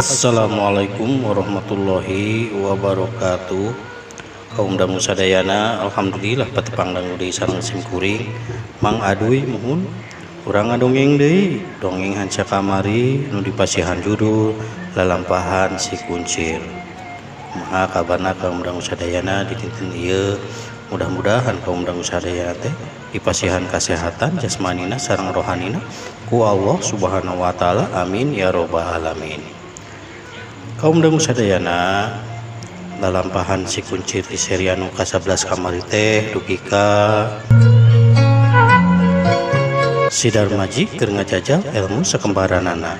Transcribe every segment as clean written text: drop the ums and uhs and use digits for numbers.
Assalamualaikum warahmatullahi wabarakatuh. Kaum dangu sadayana, alhamdulillah patepang dangu deui sareng simkuring Mang Aduy. Muhun urang ngadongeng deui, dongeng hanca kamari nu dipasihan judul Lalampahan Si Kuncir. Kumaha kabarna kaum dangu sadayana di dinten ieu? Mudah-mudahan kaum dangu sadayana teh dipasihan kasehatan jasmanina sareng rohanina ku Allah Subhanahu wa taala, amin ya robbal alamin. Kaum dangu sadayana, lalampahan Si Kuncir di seri anu ka-11 kamari teh dugi ka Si Darmaji keur ngajajal ilmu sakembaranana.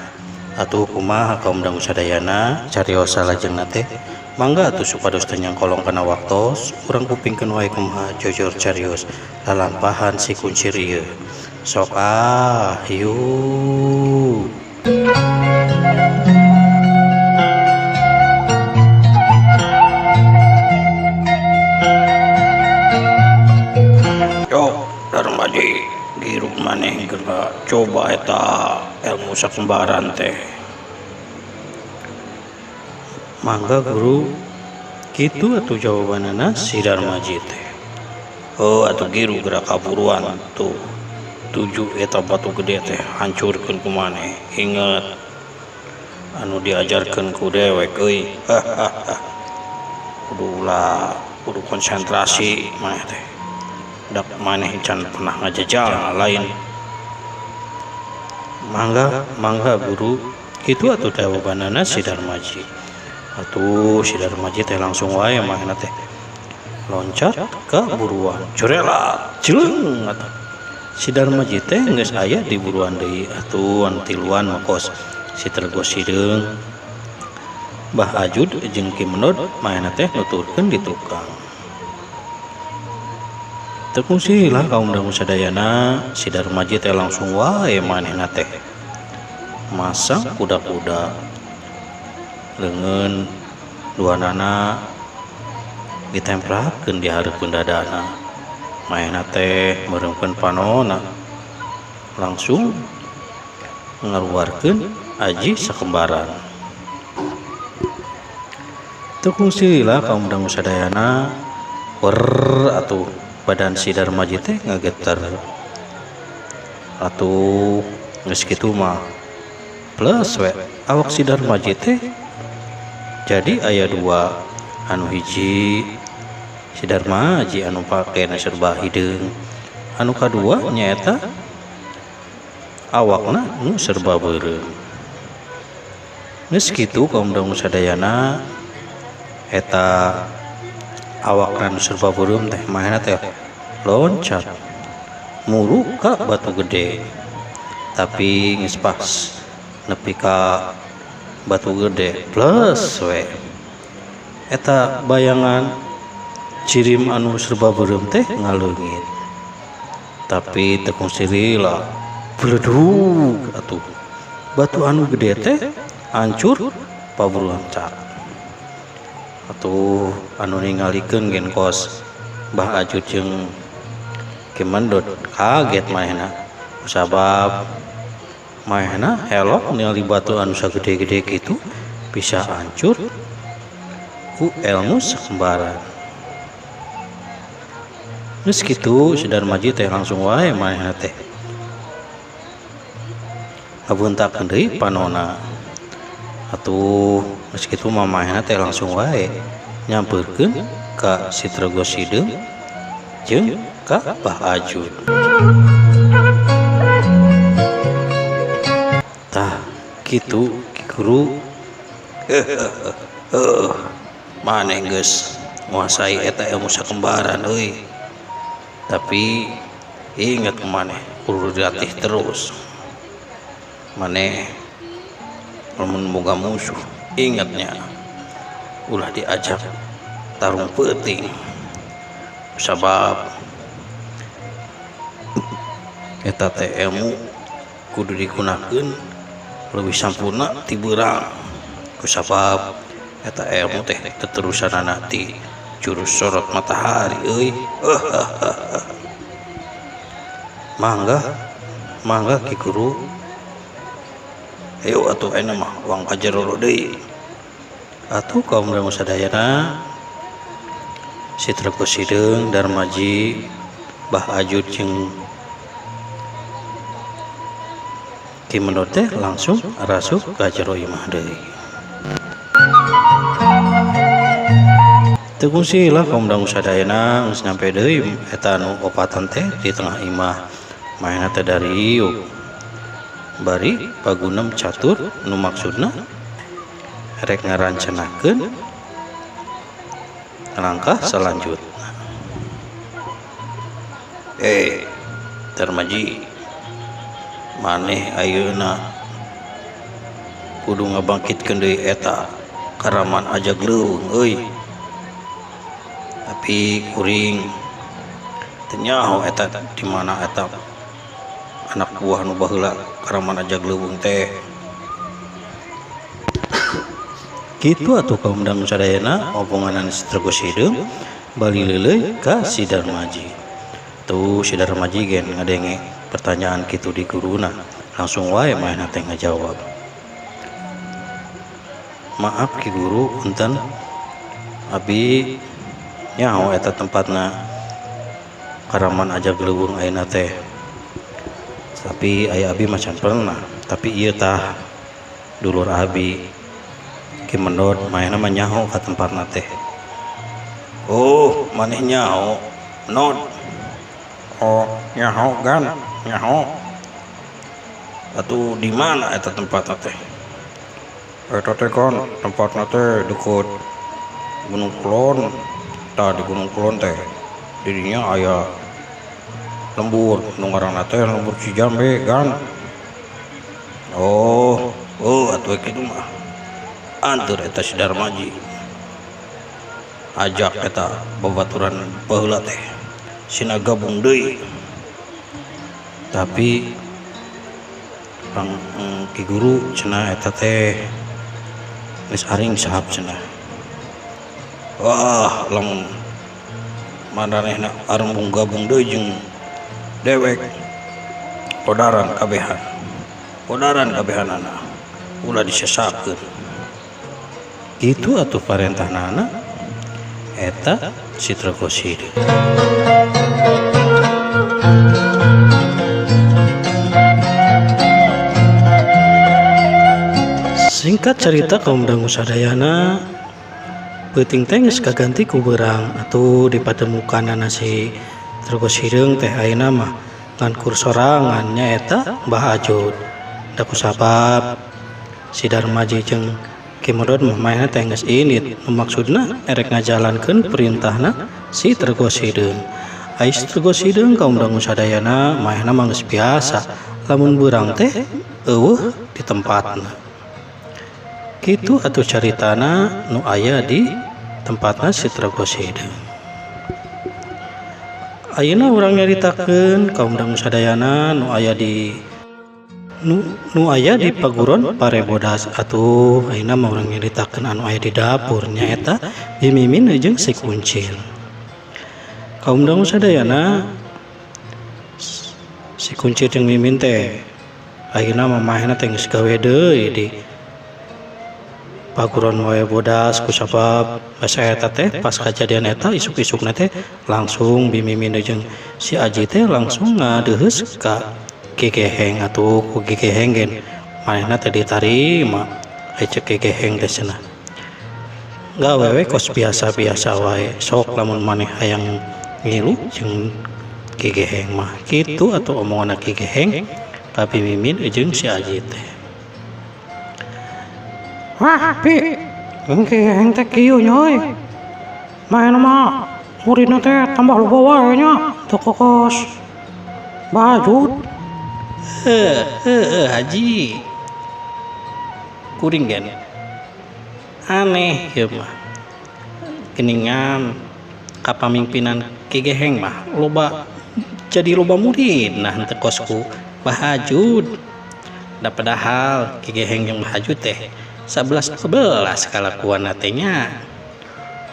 Atuh kumaha kaum dangu sadayana carios salajengna teh? Mangga atuh supados teu nyangkolong kana waktos, urang kupingkeun wae kumaha jojor carios lalampahan Si Kuncir ieu. Sok ah, yuk. Yok, Darmaji, giru maneh keur coba eta ilmu sakembaran teh. Mangga guru, kitu atuh jawabanana si Darmaji teh. Oh atuh giru, gerak kaburuan tuh. Tuju eta batu gede teh, hancurkeun ku maneh. Inget anu diajarkeun ku dewek euy. Kudu ulah, kudu konsentrasi maneh teh. Dak maneh can pernah ngajajal lain. Mangga, mangga guru, kitu atuh jawabanana si Darmaji. Atuh si Darmaji teh langsung wae manehna teh loncat ke buruan, curelat cileung atuh si Darmaji teh geus aya di buruan deui. Atuh anu tiluan mah kos si Tergo Sideung, Bah Ajud jeung Ki Menod manehna teh nuturkeun di tukang. Teu kungsi lah kaum dangu sadayana, si Darmaji teh langsung wae manehna teh masang kuda-kuda, leungeun duanana ditemprakeun di hareupeun dadana, manehna teh meureumkeun panona, langsung ngaluarkeun aji sakembaran. Teu kungsi lila kaum dangu sadayana, wer atuh badan si Darmaji teh ngageter. Atuh geus kitu mah plus we awak si Darmaji teh jadi aya dua, anu hiji si Darmaji anu pakena serba hideung, anu kadua nyaeta awakna nu serba beureum. Geus kitu kaum dangu sadayana, eta awakna nu serba beureum teh manehna teh loncat muru ka batu gede, tapi geus pas nepi ka batu gede plus we eta bayangan cirim anu serba beureum teh ngaleungit. Tapi teu kungsi lila, bledug atuh batu anu gede teh hancur paburuncak. Atuh anu ningalikeun gen kos Bah Ajud jeung Ki Mendut, kaget manehna sabab manehna elok ningali batu anu sagede-gede kitu bisa hancur ku ilmu sakembaran. Geus kitu si Darmaji teh langsung wae manehna teh ngabuntakeun deui panona. Atuh geus kitu mah manehna teh langsung wae nyampeurkeun ka si Tergo Sideung jeung ka Bah Ajud. Tah kitu Ki Guru, maneh geus nguasai eta ilmu sakembaran euy, tapi ingat maneh kudu dilatih terus. Maneh lamun boga musuh, ingatnya ulah diajak tarung peuting, sabab eta teh ilmu kudu digunakeun leuwih sampurna ti beurang, kusabab eta ilmu teh teterusanana ti jurus sorot matahari euy. Mangga, mangga Ki Guru. Ayo atuh ayeuna mah uang ka jero deui. Atuh kaum dangu sadayana si Trego Sideung Darmaji Bah Ajud jeung Ki Mendot teh langsung arasup ka jero imah deui. Teu kungsi lah kaum dangu sadayana geus nyampe deui eta nu opatan teh di tengah imah. Maena teh dariuk. Bari pagunem catur nu maksudna rek ngarancenakeun langkah selanjutna. Darmaji maneh ayeuna kudu ngabangkitkeun deui eta karaman ajag leuweung euy. Tapi kuring teu nyaho eta di mana eta anak buah nu baheula karaman ajag leuweung teh. Kitu atuh kaum dangu sadayana obonganan si Trego Sideung bali leuleuy ka si Darmaji. Tuh si Darmaji gen ngadenge pertanyaan kitu di guruna, langsung wae manehna teh ngajawab. Maaf Ki Guru, punten abi nyaho eta tempatna karaman ajag leuweung ayeuna teh. Tapi aya abi mah can pernah, tapi ieu tah dulur abi Ki Mendot manehna mah nyaho ka tempatna teh. Oh, maneh nyaho, Nod. Oh, nyaho gan, nyaho. Atuh di mana eta tempatna teh? Eta teh kan tempatna teh deukeut Gunung Kulon. Tah di Gunung Kulon teh didinya aya lembur nu ngaranna teh lembur Cijambe gan. Oh, oh atuh kitu mah. Anteur eta si Darmaji. Ajak eta babaturan baheula teh sina gabung deui. Tapi pang Ki Guru cenah eta teh geus aring sahab cenah. Wah, lamun maranehna arembung gabung deui jeung dewek kodaran kabehan. Kodaran kabehanana ulah disesakeun. Kitu atuh parentehnana eta si Trego Sideung. Singkat cerita kaum dangu sadayana peuting teh geus kaganti ku beurang atuh dipatemukanana si Trego Sideung teh ayeuna mah ngan kur sorangan nyaeta Mbah Ajud. Da kusabab si Darmaji jeung Ki Mendot mah manehna teh geus init, nu maksudna erek ngajalankeun perintahna si Trego Sideung. Ai si Trego Sideung kaum dangu sadayana manehna mah geus biasa lamun beurang teh eueuh di tempatna. Kitu atuh caritana nu aya di tempatna si Trego Sideung. Ayeuna urang nyaritakeun kaum dangu sadayana nu aya di nu aya di Paguron Parebodas. Atuh ayeuna mah urang nyaritakeun anu aya di dapur nyaeta Bi Mimin jeung si Kuncil. Kaum dangu sadayana si Kuncil jeung Mimin teh ayeuna mah manehna teh geus gawe deui di Paguron Parebodas kusabab basa eta teh pas kajadian eta isuk-isukna teh langsung Bi Mimin jeung si Aji teh langsung ngadeuheus ka Ki Geheng. Atuh ku Ki Geheng gen manehna teh ditarima. Ai ceuk Ki Geheng teh cenah gawe we kos biasa-biasa wae, sok lamun maneh hayang ngilu jeung Ki Geheng mah. Kitu atuh omonganna Ki Geheng ka Bi Mimin jeung si Aji teh. Wah, Bi, Ki Geheng teh kieu nya euy. Manehna mah muridna teh tambah loba wae nya, teu kokos Bah Ajud. Heuh, Haji. Kuring gen aneh ieu mah. Geningan kapamimpinan Ki Geheng mah loba jadi loba murid nah henteu kos ku Bah Ajud. Da padahal Ki Geheng jeung Bah Ajud teh 11-12 kalakuanna teh nya.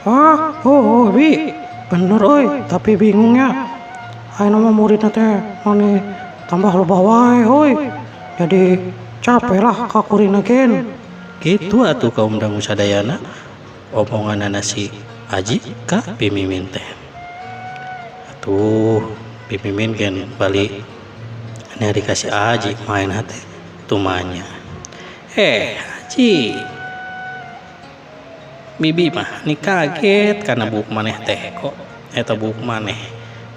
Wah, oh, Bi, bener euy, tapi bingungnya. Ayeuna mah muridna teh mani tambah loba wae euy. Jadi Capek lah ka kuring gen. Kitu atuh kaum dangu sadayana omonganana si Aji ka Bimimin teh. Atuh Bimimin gen balik nyari ka si Aji main hate tumanya. Aji Bibi mah ni kaget karena buuk maneh teh kok eta buuk maneh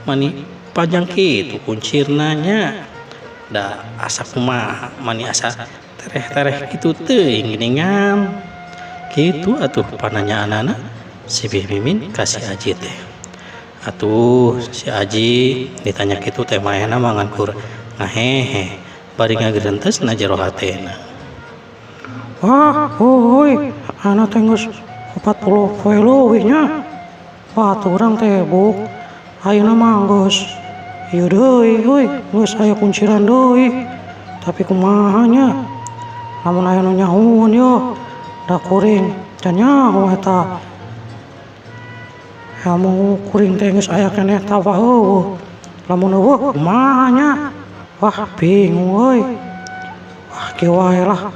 mani panjang kitu kuncirna nya da asa kumaha mani asa tereh-tereh kitu teuing geuningan. Kitu atuh pananyaanana si Bimimin ka si Aji teh. Atuh si Aji ditanya kitu teh manehna mah ngan kur ngahehe bari ngagerentes na jero hatena. Wah, heuy, ana teh geus 40 poe leuwih nya. Wah, atuh urang teh buuk ayeuna mah geus ieu deui euy, geus aya kunciran deui. Tapi kumaha nya? Lamun aya nu nyahueun yeuh, da kuring can nyaho eta. Ilmu kuring teh geus aya keneh tah eueuh. Lamun eueuh kumaha nya? Wah, bingung euy. Wah, kieu wae lah.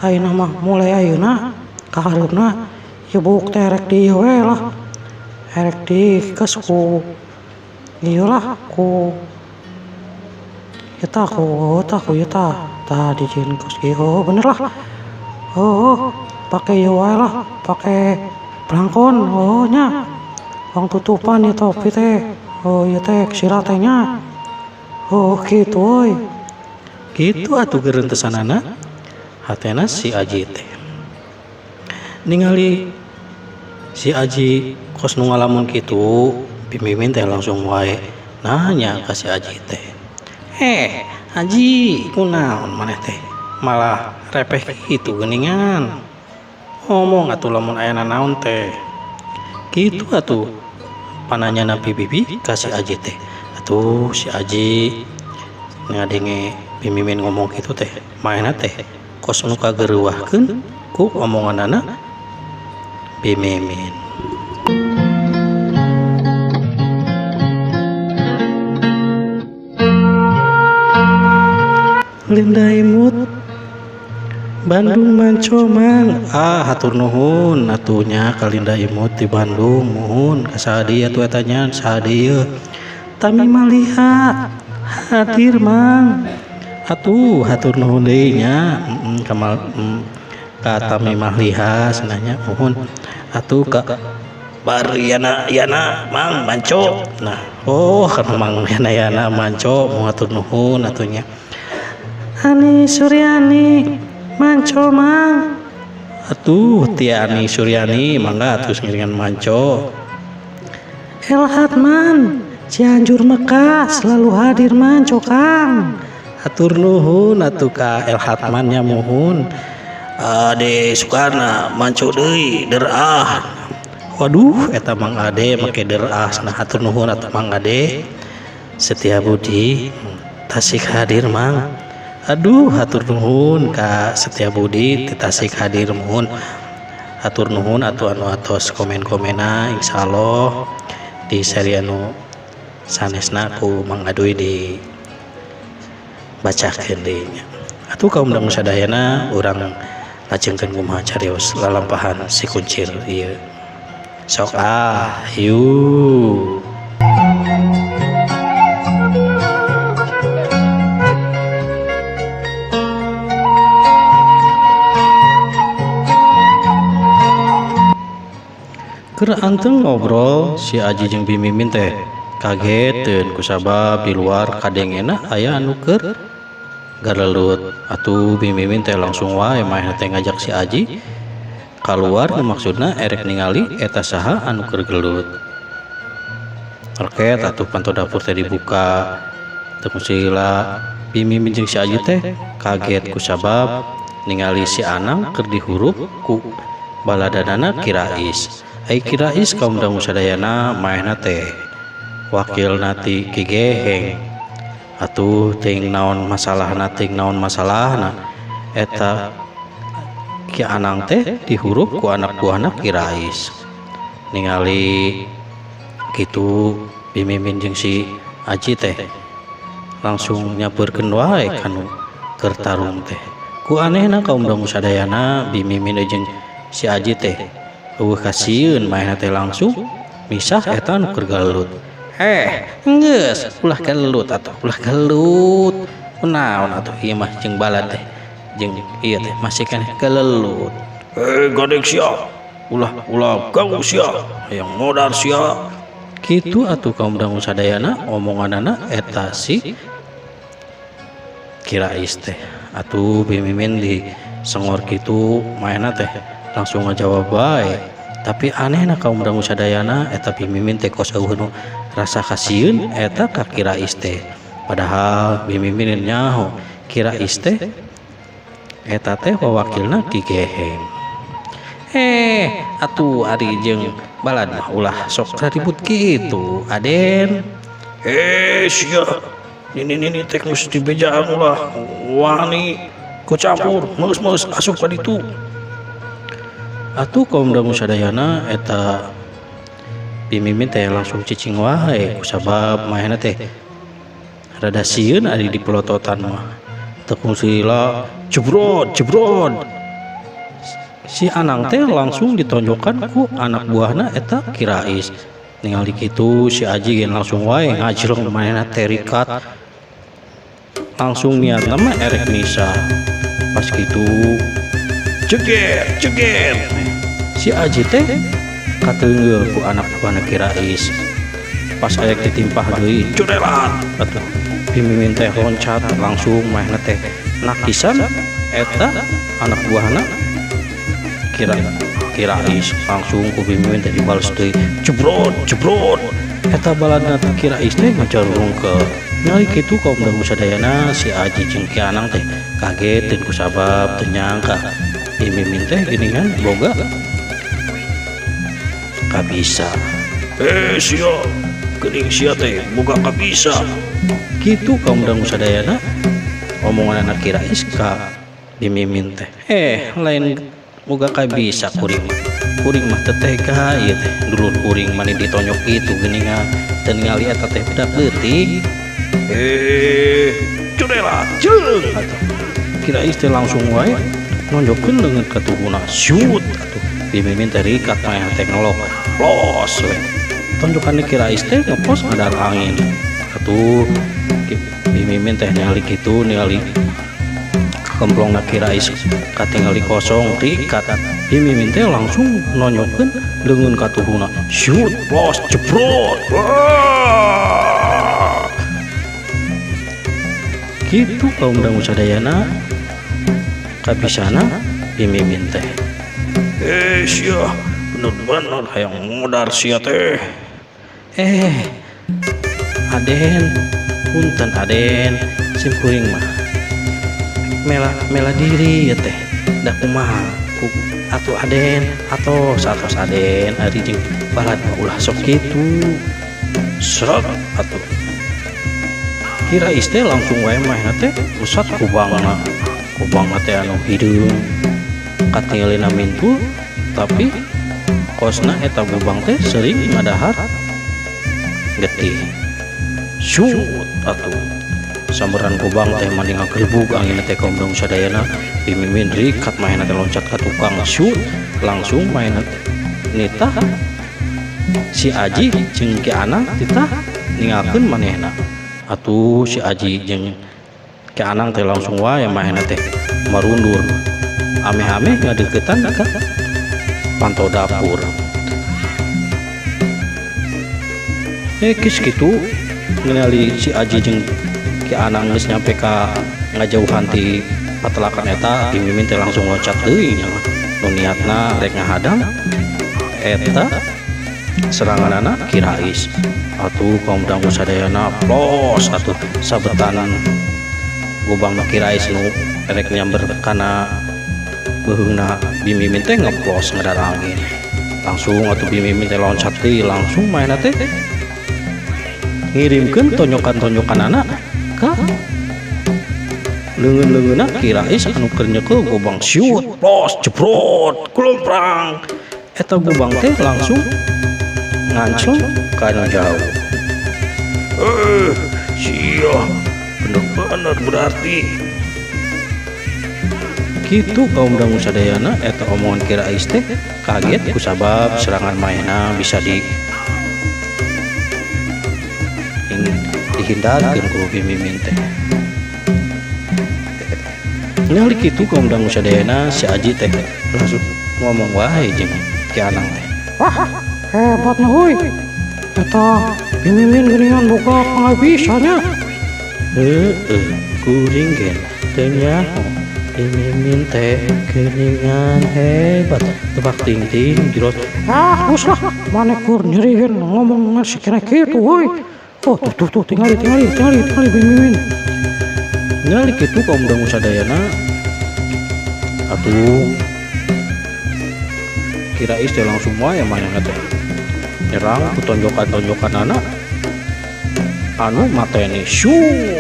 Ayeuna mah mulai ayeuna ka hareupna ieu buuk teh rek di ieu we lah. Rek dikeus ku ieu lah ku eta ku eta ku ieu tah. Tah dijieun kos kieu bener lah. Heuh, pake ieu wae lah, pake blangkon heuh nya. Wang tutupan ieu topi teh. Heuh ieu teh sirah teh nya. Heuh kitu euy. Kitu atuh gerentesanana hatena si Aji teh. Ningali si Aji kos nu ngalamun kitu, Bimimin teh langsung wae nanya ka si Aji teh. Aji, kunaon maneh teh malah repeh kitu geuningan. Ngomong atuh lamun aya nanaon teh. Kitu atuh pananyana Bibi ka si Aji teh. Atuh si Aji ngadenge Bimimin ngomong kitu teh, manehna teh kos nu kagereuwahkeun ku omonganana Bimimin. Linda Imut Bandung manco mang. Ah hatur nuhun atunya ka Linda Imut di Bandung muhun ka saha deui atuh eta nya saha deui yeuh. Tami maliha hadir mang. Atuh hatur nuhun deui nya kamal ka Tami Maliha cenah muhun atuh ka Bar Yana Yana mang manco. Nah oh kan mang Yana Yana manco mu hatur nuhun atunya. Ani Suryani manco mang. Atuh ti Ani Suryani mangga atuh ngiringan manco. El Hatman Cianjur Mekah selalu hadir manco Kang. Hatur nuhun atuh ka El Hatman nya muhun. Ade Sukarna manco deui derah. Waduh eta Mang Ade make derah nah hatur nuhun atuh Mang Ade. Setia Budi Tasik hadir mang. Aduh hatur nuhun ka Setia Budi ti Tasik hadir muhun. Hatur nuhun atuh anu atos komen-komena insyaallah di seri anu sanesna ku Mang Aduy di bacakeun deui nya. Atuh kaum dangu sadayana urang lajengkeun kumaha carios lalampahan si kuncir ieu. Sok ah yuk. Keur anteng ngobrol si Aji jeung Bimimin teh kageteun kusabab di luar kadengena aya anu keur galelut. Atuh Bimimin teh langsung wae manehna teh ngajak si Aji kaluar nu maksudna erek ningali eta saha anu keur gelut. Reket atuh panto dapur teh dibuka teu musila Bimimin jeung si Aji teh kaget kusabab ningali si Anang keur dihurup ku baladanana Kirais. Ai Kirais kaum dangu sadayana manehna teh wakilna ti Ki Geheng. Atuh teuing naon masalahna teuing naon masalahna eta Ki Anang teh dihurup ku anak buahna Kirais. Ningali kitu Bimimin jeung si Aji teh langsung nyapeurkeun wae kanu keur tarung teh. Ku anehna kaum dangu sadayana Bimimin jeung si Aji teh eueuh kasieun manehna teh langsung misah eta nu keur gelut. Geus ulah gelut atuh, ulah gelut. Kunaon atuh ieu mah jeung balad teh jeung ieu teh masih keneh gelelut. Gadek sia, ulah ulah ganggu sia, hayang modar sia. Kitu atuh kaum dangu sadayana omonganana eta si Kirais teh. Atuh Bimimin di sengor kitu manehna teh langsung ngajawab bae. Tapi anehna kaum dangu sadayana eta Bimimin teh kos eueuh nu rasa kasieun eta ka Kirais teh. Padahal Bimimin nyaho Kirais teh eta teh wawakilna Ki Geheng. Atuh ari jeung balad mah ulah sok ribut kitu Aden. Sia nini teh geus dibejaan ulah wani ku campur meus-meus asup ka ditu. Atuh kaum dangu sadayana eta Bimimin teh langsung cicing wae kusabab manehna teh rada sieun ari di pelototan mah. Teu kungsi jebrot jebrot. Si Anang teh langsung ditonjokkan ku anak buahna eta Kirais. Ningali kitu si Aji ge langsung wae ngajreng manehna teh rikat. Langsung niatna mah erek misah. Pas kitu jeger jeger si Aji teh kateunggeul ku anak buahna Kirais. Pas aya ditimpah deui curelat atuh Bimimin teh loncat langsung manehna teh nakisan eta anak buahna Kirais. Langsung ku Bimimin teh dibales deui jebrot jebrot. Eta baladna Kirais teh ngajarung ke nyali kitu kaum dangu sadayana si Aji jeung Ki Anang teh kaget teu kusabab teu nyangka Bimimin teh geuningan boga kabisa. Sia geuning sia teh boga kabisa. Kitu kaum dangu sadayana omongan anak Kirais ka Bimimin teh. Lain boga kabisa kuring mah. Kuring mah teu tega ieu teh dulur kuring mani ditonyok kitu geuningan teu ningali eta teh budak leutik. Curelat jeung atuh Kirais teh langsung wae nonjokkeun leungeun ka tuhuna syut atuh Bimimin teh rikat manehna teh ngelok los we. Tonjokan Kirais teh ngepos ngadar angin. Atuh Bimimin teh ningali kitu ningali kemplongna Kirais katingali kosong rikat. Bimimin teh langsung nonjokkeun leungeun ka tuhuna syut los jebrot. Kitu kaum dangu sadayana kabisana Bimimin teh. Sia bener-bener hayang modar sia teh. Aden punten Aden sim kuring mah mela diri ya teh da kumaha ku atuh Aden atos atos Aden ari jeung balad mah ulah sok kitu. Seret atuh Kirais teh langsung wae manehna teh mesat kubangna. Kubangna teh anu hideung katingalina mintul tapi kosna eta gubang teh sering ngadahar getih. Syut atuh sambaran gubang teh mani ngagerbug anginna teh kaum dangu sadayana. Bimimin rikat manehna teh loncat ka tukang syut langsung manehna nitah si Aji jeung Ki Anang titah ningalkeun manehna. Atuh si Aji jeung Ki Anang teh langsung wae manehna teh marundur ameh-ameh ngadeukeutan ka panto dapur. Geus kitu ningali si Aji jeung Ki Anang geus nyampe ka ngajauhan ti patelakan eta Bimimin teh langsung loncat deui nya mah. Nu niatna rek ngahadang eta seranganana Kirais. Atuh kaum dangu sadayana plos atuh sabetanan gobang Kirais nu rek nyamber kana beuheungna Bimimin teh ngeplos ngadar angin. Langsung atuh Bimimin teh loncat deui langsung manehna teh ngirimkeun tonyokan-tonyokanana ka leungeun-leungeunna Kirais anu keur nyekel gobang syut plos jebrot kulumprang. Eta gobang teh langsung nganclong kana jauh. Sia bener-bener berarti. Kitu kaum dangu sadayana eta omongan Ki Rais teh kaget kusabab serangan manehna bisa di dihindarkeun ku Bi Mimin teh. Ningali kitu kaum dangu sadayana, si Aji teh langsung ngomong wae jeung Ki Anang teh. Wah, hebatnya euy. Eta Bi Mimin geuningan boga pangabisa nya. Heueuh, kuring ge teu nyaho Bi Mimin teh geuningan hebat tebak ting-ting jero. Ah, geus lah, maneh kur nyerieun ngomong ngan si kena kitu euy. Oh, tuh tuh tuh, tingali tingali tingali tingali Bi Mimin. Ningali kitu kaum dangu sadayana atuh Ki Rais teh langsung wae manehna teh nyerang ku tonjokan-tonjokanana anu mateni syuh.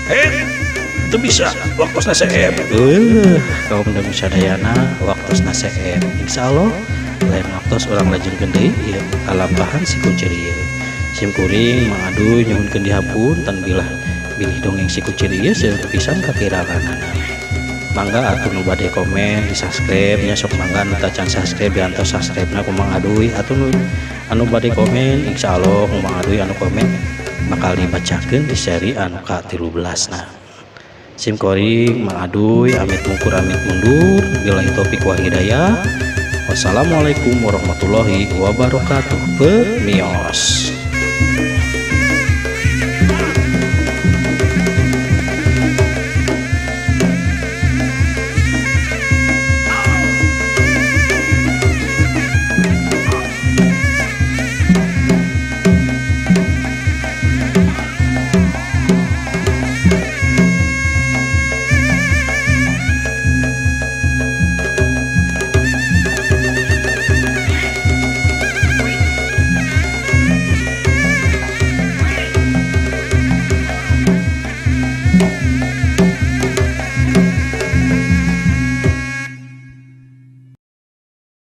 Eh, teu bisa, waktosna seep. Kaum dangu sadayana, waktosna seep. Insyaallah lain waktos urang lajengkeun deui ieu kalampahan si kuncir ieu. Sim kuring Mang Aduy nyuhunkeun dihapunten bilah bilih dongeng si kuncir ieu seueur pisan kakiranganana. Mangga atuh nu bade komen di subscribe nya, sok mangga nu tacan subscribe diantos subscribe na ku Mang Aduy, atuh nu anu bade komen insyaallah ku Mang Aduy anu komen bakal dibacakeun di seri anu ka-13 na. Sim kuring Mang Aduy amit mungkur amit mundur, billahi taufik wal hidayah. Wassalamualaikum warahmatullahi wabarakatuh. Pemios.